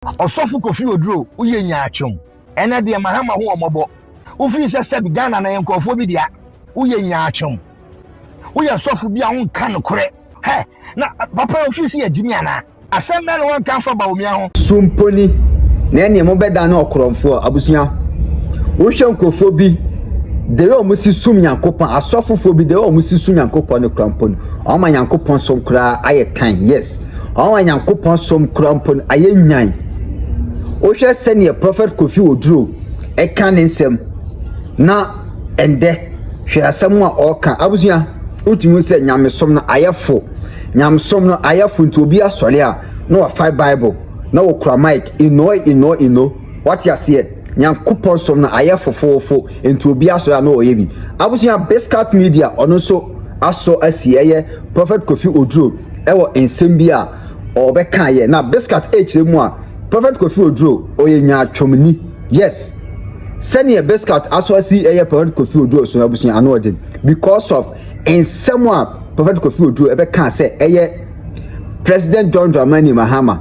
Ɔsɔfo Kofi Oduro, woyɛ nyaatwom. Ɛnɛ deɛ Mahama ho ɔmmɔbɔ. Wofii sɛ sɛbi Ghana na yɛ nkurɔfoɔ bi dea. Woyɛ nyaatwom. Woyɛ sɔfo bi a wonka nokorɛ. Hɛ, na papa yi ofii sɛ yɛgyimi anaa? Asɛm bɛn na wɔnka mfa Bawumia ho? So mpo ni, na ɛneɛ mobɛdane ɔkorɔmfoɔ? Abusua, wohwɛ nkurɔfoɔ bi, the way wɔn si som Nyankopɔn, asɔfofoɔ bi, the way wɔn si som Nyankopɔn no koraa mpo no, wɔn ama Nyankopɔn som koraa ayɛ tan, yes. Wɔn a Nyankopɔn som koraa mpo no ayɛ nyan. Wohwɛ sɛdeɛ Prophet Kofi Oduro ɛka ne nsɛm na ɛndɛ hwɛ asɛm a ɔreka. Abusua, wotumi hu sɛ nyamesom no ayɛ fo. Nyamesom no ayɛ fo nti obi asɔre a na wafa Bible na wɔkura mic ino ino ino. Wate aseɛ? Nyankopɔn som no ayɛ fofoofo nti obi asɔre a na ɔyɛ bi. Abusua, Biscout Media ɔno nso asɔ asi ɛyɛ Prophet Kofi Oduro ɛwɔ nsɛm bi a ɔbɛkaeɛ na Biscat ɛrekyerɛ mu a Prophet Kofi Oduro ɔyɛ nyaatwomni yes sɛdeɛ Biscat aso asi ɛyɛ Prophet Kofi Oduro so abusua ano ɔden because of nsɛm a Prophet Kofi Oduro ɛbɛka sɛ ɛyɛ President John Dramani Mahama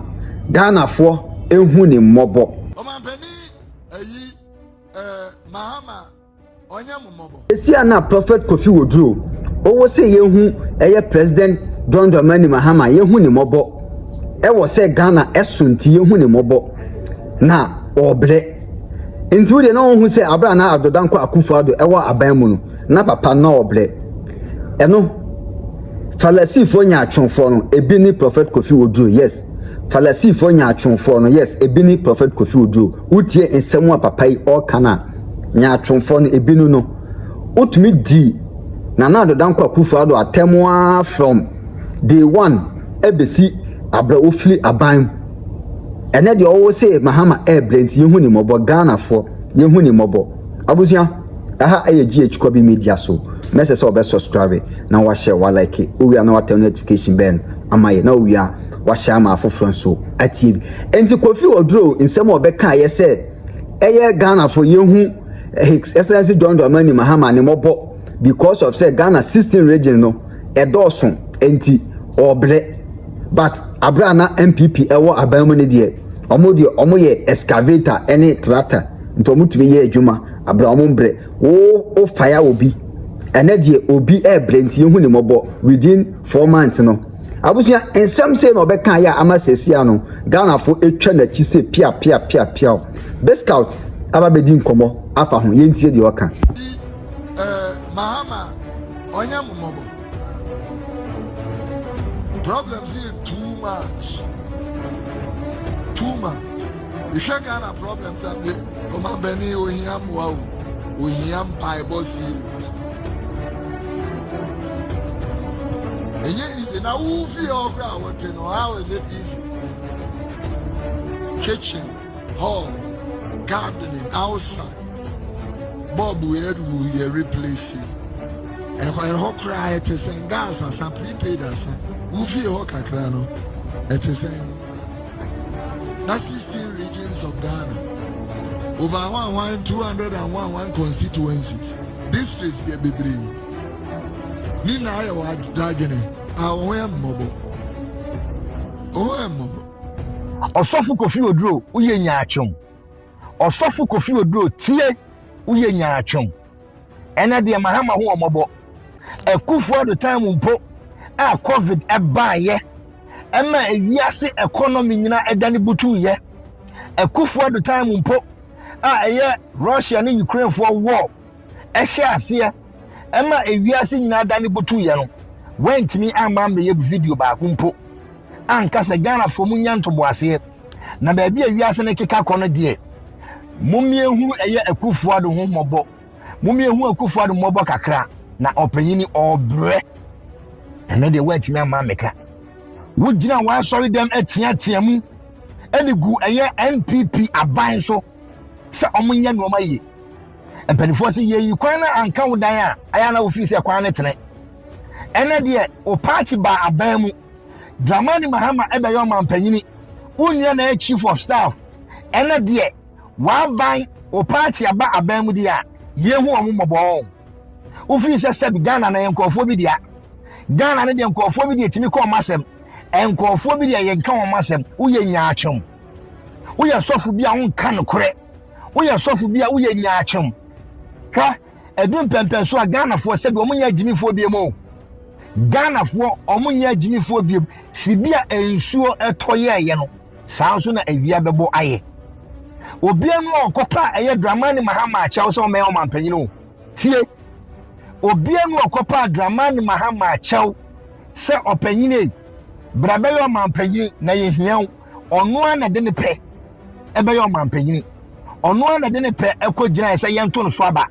Ghanafoɔ ehu ne mmɔbɔ. Ɔmanpanin ayi eh, Mahama Ɔnyɛ mo mmɔbɔ. Sɛsi a na Prophet Kofi Oduro ɔwɔ sɛ yɛhu ɛyɛ President John Dramani Mahama yɛhu ne mmɔbɔ ɛwɔ sɛ Ghana ɛso nti yɛhu ne mmɔbɔ na ɔɔbrɛ nti wodeɛ na ɔhu sɛ abere a na Addo Dankwa Akufo Addo ɛwɔ aban mu no na papa no na ɔɔbrɛ ɛno Falasifoɔ nyaatwomfoɔ no ebi ne Prophet Kofi Oduro yes Falasifoɔ nyaatwomfoɔ no yes ebi ne Prophet Kofi Oduro wotie nsɛm a papa yi ɔɔka no a nyaatwomfoɔ no ebi no no, wotumi di Nana Addo Dankwa Akufo Addo atɛm ara from day one ɛbɛsi abrɛ ofiri aban mu. Ɛnɛ deɛ ɔwɔ sɛ Mahama ɛɛbrɛ nti yɛhu ne mmɔbɔ, Ghanafoɔ yɛhu ne mmɔbɔ. Abusua, ɛha ɛyɛ GH Kɔbi Media so, mɛsɛ sɛ ɔbɛ subscribe na wahyɛ wa like, owia na watɛn notification bell no ama yɛ, na owia wahyɛ ama afoforɔ nso atie bi. Enti Kofi Oduro nsɛm a ɔbɛkaeɛ sɛ ɛyɛ Ghana fo yɛhu His Excellency John Dramani Mahama ne mmɔbɔ because of sɛ Ghana 16 region no ɛdɔɔso nti ɔbrɛ but abere a na NPP ɛwɔ aban mu no deɛ ɔmo deɛ ɔmo yɛ excavator ɛne tractor nti ɔmo tumi yɛ adwuma abere a ɔmo mbrɛ wo wo fire obi ɛnɛ deɛ obi ɛbrɛ nti yɛhu ne mmɔbɔ within 4 months no. Abusua, nsɛm sei na ɔbɛka yɛ a ama sɛsia no Ghanafo atwa n'akyi sɛ pia pia pia pia. Biscout aba bɛdi nkɔmmɔ afa ho, yɛntie deɛ ɔka. Eh, Mahama ɔnyɛ mo mmɔbɔ. Problems yɛ too much. Too much. Ehwɛ Ghana problems a me ɔmanpanin ohia mmoa o. Ohia mpaebɔ serious. Ɛnyɛ easy na wo fie hɔ koraa a wote no how is it easy? Kitchen, hall, gardening, outside. Bulb wei awu yɛ replace. Ɛhɔ ɛhɔ koraa ɛte sɛn gas asa prepaid asa. Wo fie hɔ kakra no ɛte sɛn. Na 16 regions of Ghana. Over one one 201 one constituencies. Districts yɛ bebree. Ne nyinaa yɛ wɔ adwene a wo ho yɛ mmɔbɔ. Wo ho yɛ mmɔbɔ. Ɔsɔfo Kofi Oduro, woyɛ nyaatwom. Ɔsɔfo Kofi Oduro, tie, woyɛ nyaatwom. Ɛnɛ deɛ Mahama ho ɔmmɔbɔ. Akufo Addo time mpo a COVID ɛbaeɛ ɛma ewiase economy nyinaa ɛda ne butuuyɛ. Akufo Addo time mpo a ɛyɛ Russia ne Ukraine foɔ war ɛhyɛ aseɛ ɛma ewiase nyinaa da ne butuuyɛ no, wɛntumi amma mmɛyɛ video baako mpo anka sɛ Ghanafoɔ mu nya ntoboaseɛ na baabi a wiase no keka kɔ no deɛ mommiehu ɛyɛ Akufo Addo ho mmɔbɔ, mommiehu Akufo Addo mmɔbɔ kakra na ɔpanyini ɔbrɛ. Ɛno deɛ woantumi amma mmɛka. Wogyina w'asɔre dɛm ateatea mu ɛne gu ɛyɛ NPP aban so sɛ ɔmo nyɛ nneɛma yie. Mpanimfoɔ sɛ yɛyi kwan na anka wo dan a ayɛ na wofii sɛ kwan no tene. Ɛnɛ deɛ o party ba aban mu, Dramani Mahama ɛbɛyɛ ɔmampanyini, wo nua na ɛyɛ chief of staff. Ɛnɛ deɛ w'aban o party aba aban mu deɛ a yɛhu ɔmo mmɔbɔ. Wofii sɛ sɛbi Ghana na yɛ nkurɔfoɔ bi dea. Ghana no deɛ nkurɔfoɔ bi deɛ tumi kɔ ɔmo asɛm, nkurɔfoɔ bi deɛ yɛnka wɔn asɛm. Woyɛ nyaatwom. Woyɛ sɔfo bi a wonka nokorɛ. Woyɛ sɔfo bi a woyɛ nyaatwom. Hwɛ, ɛdu mpɛmpɛn so a Ghanafoɔ sɛbi wɔn nyɛ agyimifoɔ biem o. Ghanafoɔ wɔn nyɛ agyimifoɔ biem. Sibi a nsuo ɛtɔ yɛɛyɛ no, saa nso na awia bɛbɔ ayɛ. Obiara nu a ɔkɔpa a ɛyɛ Dramani Mahama akyɛw sɛ ɔmmɛyɛ ɔmanpanyin o. Tie, obiara nu a ɔkɔpa Dramani Mahama akyɛw sɛ ɔpanyin ei, bra bɛyɛ ɔmanpanyin na yɛhia wo. Ɔno ara na ɛde ne pɛ ɛbɛyɛ ɔmanpanyin. Ɔno ara na ɛde ne pɛ ɛkɔ gyinae sɛ yɛnto no so aba.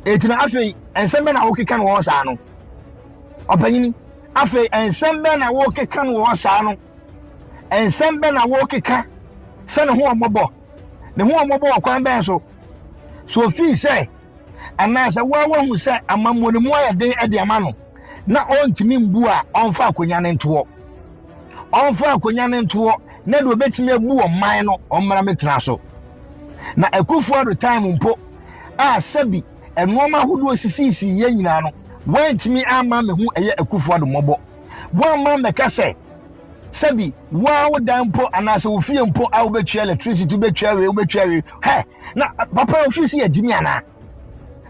Eti na afei nsɛm bɛn na wokeka no wɔ hɔ saa no? Ɔpanyin, afei nsɛm bɛn na wokeka no wɔ hɔ saa no? Nsɛm bɛn na wokeka sɛ ne ho ɔmmɔbɔ? Ne ho ɔmmɔbɔ wɔ kwan bɛn so? So ofii sɛ anaasɛ woa woahu sɛ amammuo no mu ayɛ den de ama no na ɔntumi mbu a ɔmfa akonnwa no ntoɔ? Ɔmfa akonnwa no ntoɔ na deɛ ɔbɛtumi abu ɔman no ɔmmra mɛtena so. Na Akufo Addo time mpo a sɛbi nneɛma ahodoɔ sisiisii yɛn nyinaa no, woantumi amma me ho ɛyɛ Akufo Addo mmɔbɔ. Woamma mmɛka sɛ sɛbi woa wo dan mpo anaasɛ wo fie mpo a wobɛtua electricity, wobɛtua wei, wobɛtua wei. Hɛ, na papa ofiri sɛ yɛgyimi anaa?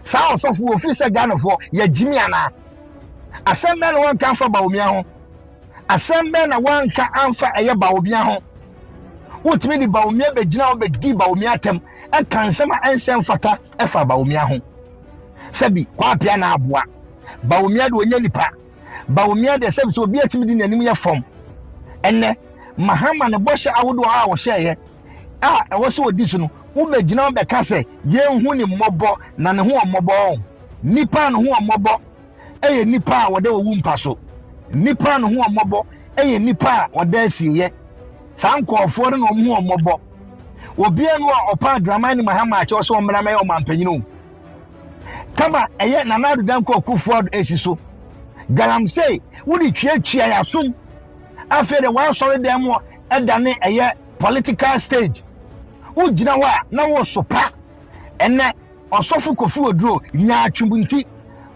Saa ɔsɔfo ofiri sɛ Ghanafoɔ yɛgyimi anaa? Asɛm bɛn na wɔnka mfa Bawumia ho? Asɛm bɛn na wɔanka amfa ɛyɛ Bawumia ho? Wotumi de Bawumia bɛgyina hɔ bɛdi Bawumia atɛm, ɛka nsɛm a ɛnsɛ mfata ɛfa Bawumia ho. Sɛbi Kwapea na aboa. Bawumia de ɔnyɛ nipa. Bawumia deɛ sɛbi sɛ obi atumi di n'anim yɛ fam. Ɛnɛ, Mahama ne bɔhyɛ ahodoɔ a ɔhyɛeɛ a ɛwɔ sɛ ɔdi so no, wobɛgyina hɔ bɛka sɛ yɛnhu ne mmɔbɔ na ne ho ɔmmɔbɔ. Nipa a ne ho ɔmmɔbɔ yɛ nipa a wɔda owu mpa so. Nipa a ne ho ɔmmɔbɔ yɛ nipa a wɔda asieeɛ. Saa nkurɔfoɔ no na wɔn ho ɔmmɔbɔ. Obiara nu a ɔpa Dramani Mahama akyɛw sɛ ɔmmra mɛyɛ ɔmanpanyin o. Kama ɛyɛ Nana Addo Dankwa Akufo-Addo esi so. Galamsey wode tuatua yɛn asom. Afei de w'asɔre dan mu ɛda ne ɛyɛ political stage. Wogyina hɔ a na wosopa. Ɛnɛ Ɔsɔfo Kofi Oduro nyaatwom nti,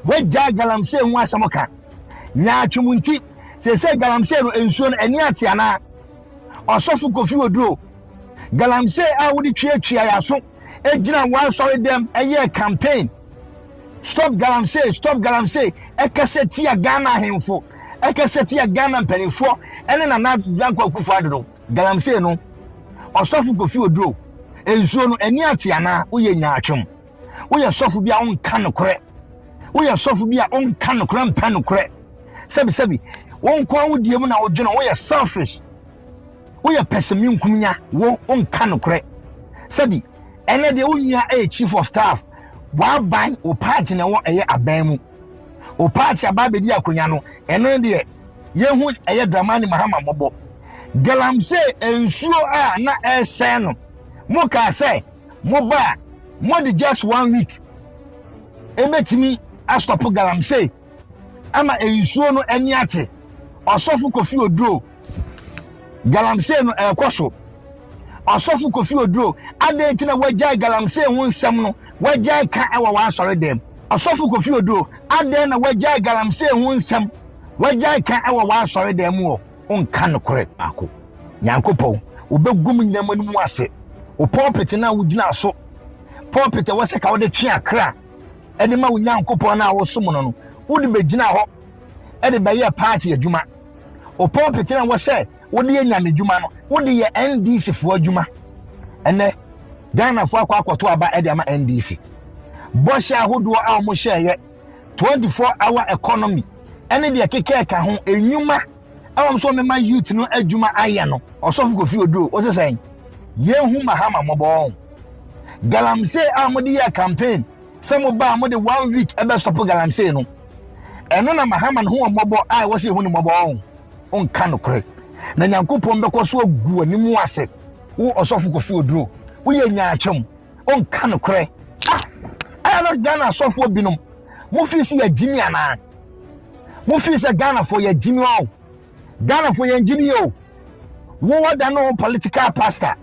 wagyae galamsey ho asɛm ka. Nyaatwom nti, seesei galamsey no nsuo no ani ate anaa? Ɔsɔfo Kofi Oduro, galamsey a wode tuatua yɛn aso gyina w'asɔre dɛm ɛyɛɛ campaign stop galamsey stop galamsey ɛkasa tia Ghana ahemfo ɛkasa tia Ghana mpanimfoɔ ɛne Nana Dankwa Akufo-Addo no. Galamsey no, ɔsɔfo Kofi Oduro, nsuo no ani ate anaa? Woyɛ nyaatwom. Woyɛ sɔfo bi a wonka nokorɛ. Woyɛ sɔfo bi a wonka nokorɛ mpɛ nokorɛ. Sɛbisɛbi, wo nko ara wo deɛ mu na wodwene, woyɛ selfish. Woyɛ pɛsɛmenkumnya, wo wonka nokorɛ. Sɛbi, ɛnɛ deɛ wo nua ɛyɛ chief of staff, w'aban, wo party na ɛwɔ ɛyɛ aban mu. Wo party aba abɛdi akonnwa no, ɛno deɛ yɛhu ɛyɛ Dramani Mahama mmɔbɔ. Galamsey nsuo a na ɛresɛe no, mo kaa sɛ mo ba a mode just one week ɛbɛtumi astɔpo galamsey ama nsuo no ani ate. Ɔsɔfo Kofi Oduro, galamsey no ɛrekɔ so. Ɔsɔfo Kofi Oduro, adɛn nti na wagyae galamsey ho nsɛm no, wagyae ka ɛwɔ w'asɔre dɛm? Ɔsɔfo Kofi Oduro, adɛn na wagyae galamsey ho nsɛm, wagyae ka ɛwɔ w'asɔre dɛm mu hɔ? Wonka nokorɛ baako. Nyankopɔn, wobɛgu mo nyinaa mo anim ase. Wo pulpit no a wogyina so, pulpit a ɛwɔ sɛ ka wode twe akra de ma wo Nyankopɔn no a wosom no no, wode bɛgyina hɔ de bɛyɛ party adwuma. Wo pulpit no a ɛwɔ sɛ wode yɛ nyame dwuma no, wode yɛ NDC foɔ adwuma. Ɛnɛ, Ghanafoɔ akɔ akɔto aba de ama NDC. Bɔhyɛ ahodoɔ a wɔhyɛeɛ 24 hour economy ɛne deɛ keka ɛka ho enyuma ɛwɔ nso mema youth no adwuma ayɛ no. Ɔsɔfo Kofi Oduro ɔsɛ sɛn yɛnhu Mahama mmɔbɔ. Galamsey a mode yɛ campaign sɛ mo ba a mode one week ɛbɛ stop galamsey no, ɛno na Mahama ne ho mmɔbɔ a ɛwɔ sɛ yɛhu ne mmɔbɔ. Ɔnka nokorɛ na Nyankopɔn bɛkɔ so agu anim ase. Wo Ɔsɔfo Kofi Oduro woyɛ nyaatwom. Ɔnka nokorɛ. Ah, ɛyɛ na Ghana asɔfoɔ binom mo fi sɛ yɛgyimi anaa? Mo fi sɛ Ghanafoɔ yɛgyimi ɔ? Ghanafoɔ yɛngyimi o. Wo wada no political pastor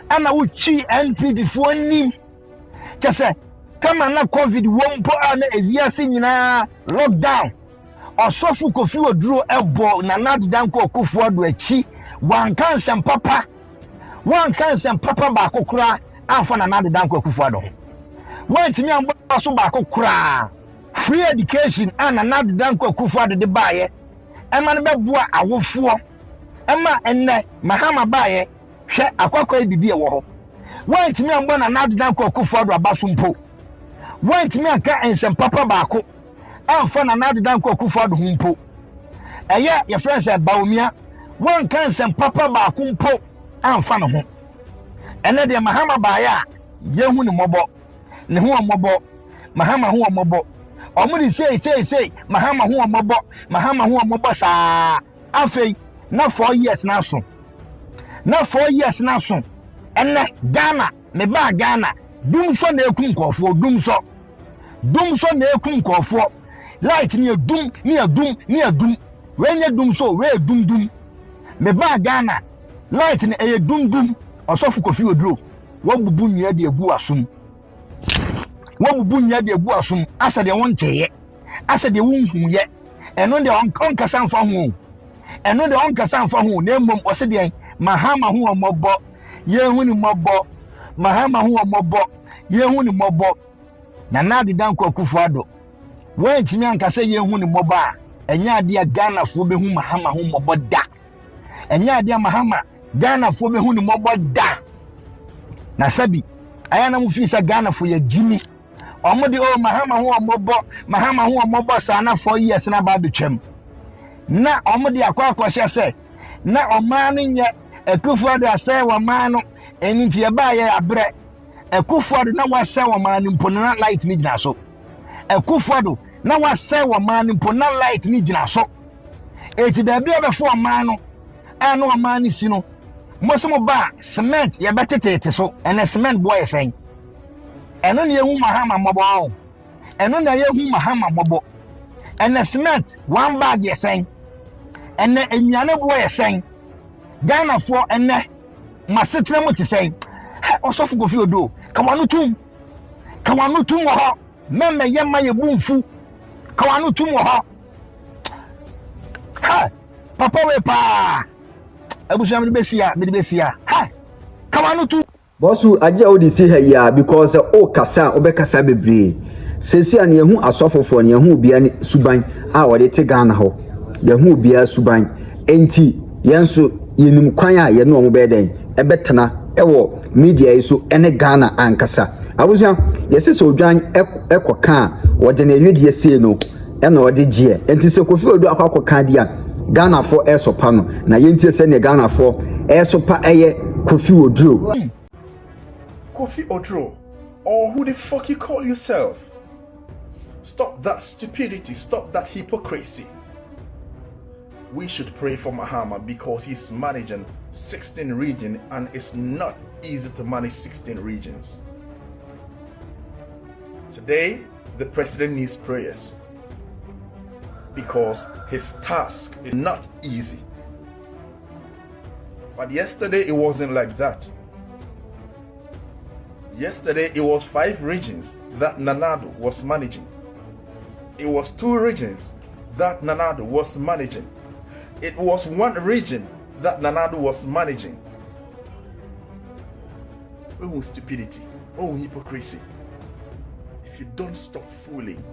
ɛna wotwi NPP foɔ nim kyɛ sɛ kama na COVID wɔ mpo a na ewiase nyinaa lockdown. Ɔsɔfo Kofi Oduro ɛbɔ Nana Addo Dankwa Akufo-Addo akyi, wanka nsɛm papa. Woanka nsɛm papa baako koraa amfa Nana Addo Dankwa Akufo-Addo ho. Woantumi ammɔ so baako koraa. Free education a Nana Addo Dankwa Akufo-Addo de baeɛ ɛma no bɛboa awofoɔ ɛma ɛnnɛ Mahama baeɛ hwɛ akwakwa yi biribi ɛwɔ hɔ. Woantumi ammɔ Nana Addo Dankwa Akufo-Addo aba so mpo. Woantumi anka nsɛm papa baako amfa Nana Addo Dankwa Akufo-Addo ho mpo. Ɛyɛ yɛfrɛ sɛ Bawumia, woanka nsɛm papa baako mpo amfa ne ho. Ɛnɛ deɛ Mahama baeɛ a yɛhu ne mmɔbɔ, ne ho ɔmmɔbɔ, Mahama ho ɔmmɔbɔ. Ɔmo de sei sei sei, Mahama ho ɔmmɔbɔ, Mahama ho ɔmmɔbɔ saa. Afei na 4 years na aso. Na 4 years na aso. Ɛnɛ Ghana, mebaa Ghana, dum sɔ na ekum nkurɔfoɔ, dum sɔ. Dum sɔ na ekum nkurɔfoɔ. Light ne edum, ne edum, ne edum. Wei nyɛ dum so, wei yɛ dum dum. Mebaa Ghana, light no ɛyɛ dum dum. Ɔsɔfo Kofi Oduro, wabubu nnua de agu asom. Wabubu nnua de agu asom asɛ deɛ wonteeɛ, asɛ deɛ wonhuiɛ. Ɛno deɛ ɔnkasa mfa ho o. Ɛno deɛ ɔnkasa mfa ho na mmom ɔse deɛ Mahama ho ɔmmɔbɔ, yɛnhu ne mmɔbɔ. Mahama ho ɔmmɔbɔ, yɛnhu ne mmɔbɔ. Nana Addo Dankwa Akufo-Addo, woantumi anka sɛ yɛnhu ne mmɔbɔ a, ɛnyɛ adeɛ a Ghanafoɔ bɛhu Mahama ho mmɔbɔ da. Ɛnyɛ adeɛ a Mahama Ghanafoɔ bɛhu ne mmɔbɔ da. Na sɛbi, ɛyɛ na mo fii sɛ Ghanafoɔ yɛ gyimi. Ɔmo de, oh, Mahama ho ɔmmɔbɔ, Mahama ho ɔmmɔbɔ saa na 4 years na aba abɛtwam. Na ɔmo de akɔ akɔhyɛ sɛ, na ɔman no nyɛ Akufo-Addo asɛe ɔman no, ɛno nti yɛbaa yɛ abrɛ. Akufo-Addo na wasɛe ɔman no mpo na light no gyina so. Akufo-Addo na wasɛe ɔman no mpo na light no gyina so. Eti baabi a bɛfo ɔman no a na ɔman no si no, mo sɛ mo ba a cement yɛbɛtetete so, ɛnɛ cement boɔ yɛ sɛn? Ɛno na yɛhu Mahama mmɔbɔ. Ɛno na yɛhu Mahama mmɔbɔ. Ɛnɛ cement one bag yɛ sɛn? Ɛnɛ nnuane boɔ yɛ sɛn? Ghanafoɔ ɛnɛ masetena mu te sɛn? Hɛ, ɔsɔfo Kofi Odo, ka w'ano tum. Ka w'ano tum wɔ hɔ. Mɛmɛ yɛ ma yɛ bu mfu. Ka w'ano tum wɔ hɔ. Hɛ, papa wei paa. Abusua mede bɛsi a, mede bɛsi a. Hɛ, ka w'ano tum. Bɔso agye a wode si ha yi a, because sɛ wokasa a wobɛkasa bebree. Seesei a no yɛhu asɔfofoɔ no, yɛhu obiara ne suban a wɔde te Ghana hɔ. Yɛhu obiara suban. Enti yɛn nso yɛnim kwan a yɛne wɔn bɛyɛ dɛn ɛbɛtena ɛwɔ media yi so ɛne Ghana ankasa. Abusua, yɛse sɛ odwan ɛkɔka a wɔde ne wedeɛ sei no ɛna ɔde gyeɛ. Enti sɛ Kofi Odu akɔ akɔka adeɛ a, Ghanafoɔ ɛresopa no. Na yɛntie sɛdeɛ Ghanafoɔ ɛresopa ɛyɛ Kofi Oduro. Kofi Oduro, or who the fuck you call yourself? Stop that stupidity, stop that hypocrisy. We should pray for Mahama because he's managing 16 regions and it's not easy to manage 16 regions. Today, the president needs prayers because his task is not easy. But yesterday it wasn't like that. Yesterday it was five regions that Nana Addo was managing. It was two regions that Nana Addo was managing. It was one region that Nana Addo was managing. Oh, stupidity. Oh, hypocrisy. If you don't stop fooling,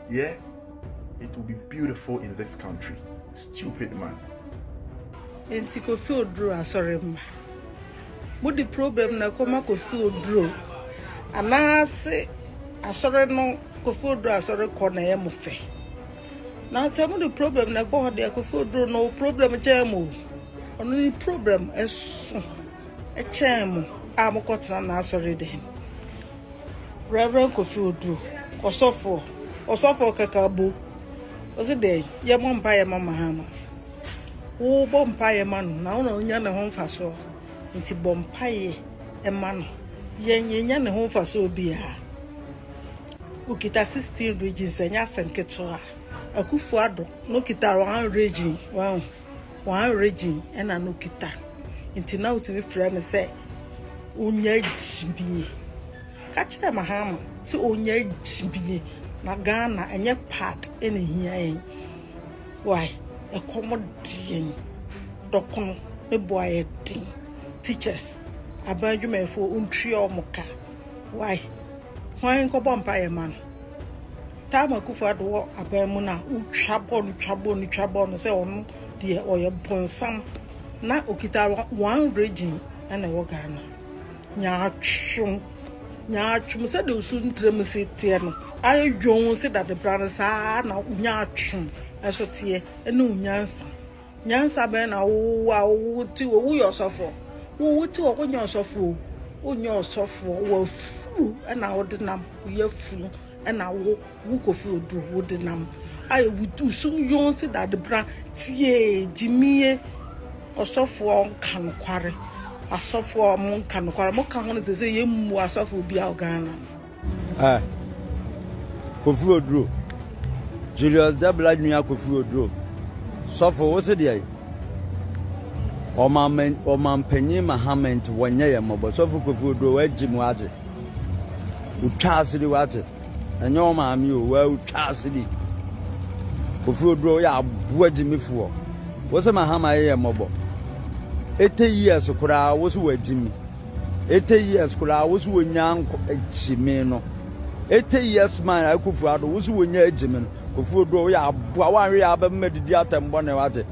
yeah, it will be beautiful in this country. Stupid man. Nti Kofi Oduro asɔre mma mode problem na ɛkɔma Kofi Oduro anaase asɔre no Kofi Oduro asɔre kɔ na ɛyɛ mo fɛ na sɛ mode problem na ɛkɔ hɔ deɛ, Kofi Oduro no problem kyɛn mo, ɔno ne problem ɛso ɛkyɛn mo a mokɔtena n'asɔre dɛm. Reverend Kofi Oduro, ɔsɔfoɔ, ɔsɔfoɔ kɛkɛ bo ɔsi deɛ yɛmɔ mpa yɛ ma Mahama. Wobɔ mpaeɛ ma no na wo na wonya ne ho mfasoɔ, nti bɔ mpaeɛ ma no. Yɛn yɛnya ne ho mfasoɔ biara. Okita 16 regions, ɛnyɛ asɛm ketewa. Akufo Addo na okita one region, one region ɛna na okita, nti na wotumi frɛ no sɛ onya gyimie. Ka kyerɛ Mahama sɛ onya gyimie na Ghana ɛnyɛ pad ɛna ehia yɛn. Why? Ɛkɔm de yɛn, dɔkono ne bo ayɛ den. Teachers, aban adwumayɛfoɔ ɔntua wɔn ka. Why? Hwan nkɔbɔ mpaeɛ ma no? Time Akufo Addo wɔ aban mu no a wotwa bɔ no twa bɔ no twa bɔ no sɛ ɔno deɛ ɔyɛ bonsam na okita one region ɛna ɛwɔ Ghana. Nyaatwom nyaatwom sɛdeɛ osu ntrɛm si teɛ no ayɛ dwon se dadebra no saa na nyaatwom ɛso teɛ ɛne wo nyansa. Nyansa bɛn na wo a wo te hɔ woyɛ ɔsɔfoɔ wo te hɔ wonyɛ ɔsɔfoɔ o wonyɛ ɔsɔfoɔ wafunu ɛna wode nam woyɛ funu ɛna wo wo kofi oduro wode nam ayɛ wo sum yon se dade bra tie gyimie ɔsɔfoɔ nka nokware asɔfoɔ mo nka nokware mo ka ho no te sɛ yɛmmu asɔfoɔ bi a Ghana. Eh, Kofi Oduro, Julius Debla nua Kofi Oduro, sɔfo wo se deɛ ɔmampanyin Mahama nti wɔnyɛ yɛn mmɔbɔ. Sɔfo Kofi Oduro wagye mu agye. Wotwa ase de wate. Ɛnyɛ wo maame o, wotwa ase de. Kofi Oduro woyɛ aboa gyimifoɔ. Wo se Mahama yɛ yɛn mmɔbɔ. 80 years koraa wo se wagyimi. 80 years koraa wo so wonya nkɔ agyimi no 80 years man akufo ado wo so wonya agyimi no kofi odo woyɛ aboa wanhwe yɛ abɛma didi atɛm bɔne wate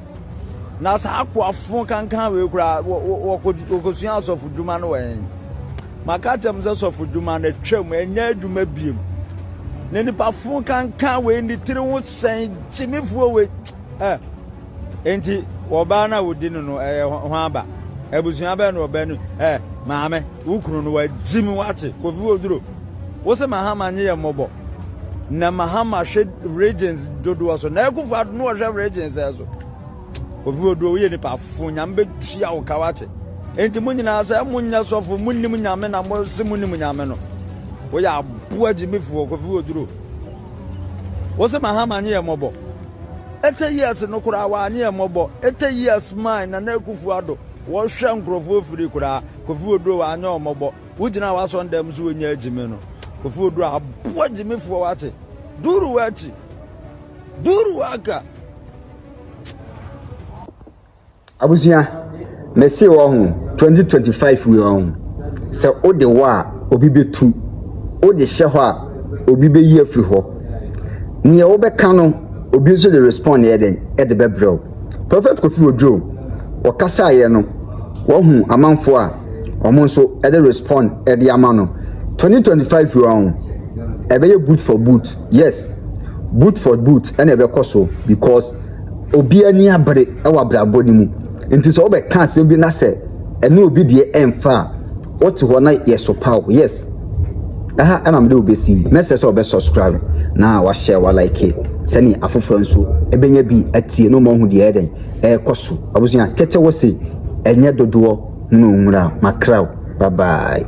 na saa akoafo kankan wei koraa wɔkɔsua asɔfo dwuma no wɔ yɛn maka kyɛm sɛ sɔfo dwuma no atwam ɛnyɛ adwuma biem na nipa fo kankan wei ne tiri ho sɛn gyimifoɔ wei eh Enti ɔbaa no a ɔdi no no, ɛyɛ hwan ba? Abusua bɛn na ɔbaa no? Ɛ, maame, wo kunu no wagyi me wate. Kofi Oduro, wo se Mahama nye yɛ mmɔbɔ. Na Mahama hwɛ regions dodoɔ so. Na Akufo Addo no ɔhwɛ regions so. Kofi Oduro, woyɛ nipa fo, nyame bɛtua wo ka wate. Enti mo nyinaa sɛ mo nyɛ sɔfo, mo nim nyame na mo se mo nim nyame no. Woyɛ aboa gyimifoɔ, Kofi Oduro. Wo se Mahama nye yɛ mmɔbɔ. 80 years no koraa wanyɛ yɛn mmɔbɔ 80 years man Nana Akufo Addo wɔhwɛ nkurɔfoɔ firi koraa Kofi Oduro wanyɛ wɔn mmɔbɔ wogyina w'asɔn dɛm so wonya agyimi no Kofi Oduro aboa gyimifoɔ wate duru w'akyi duru w'aka. Abusua, mese wɔ ho 2025 wei wɔ ho, sɛ wode wɔ a obi bɛtu, wode hyɛ hɔ a obi bɛyi afiri hɔ. Neɛ wobɛka no obi nso de respond yɛ dɛn ɛde bɛbrɛ wo. Prophet Kofi Oduro ɔkasaeɛ no wahu amanfoɔ a wɔn nso ɛde respond ɛde ama no. 2025 wei wɔ ho ɛbɛyɛ boot for boot, yes boot for boot ɛna ɛbɛkɔ so because Obi ani abere wɔ abrabɔ no mu. Nti sɛ wobɛka asɛm bi na sɛ ɛne obi deɛ ɛmfa a, wote hɔ na yɛsopa wo. Yes. Ɛha ɛna mede wo bɛsi. Mɛsrɛ sɛ wobɛ subscribe na wahyɛ wa like sɛne afoforɔ nso ɛbɛnya bi atie na wɔahu deɛ ɛyɛ dɛn ɛrekɔ so. Abusua, kete wo se ɛnyɛ dodoɔ hunu nwura. Makraw. Bye bye.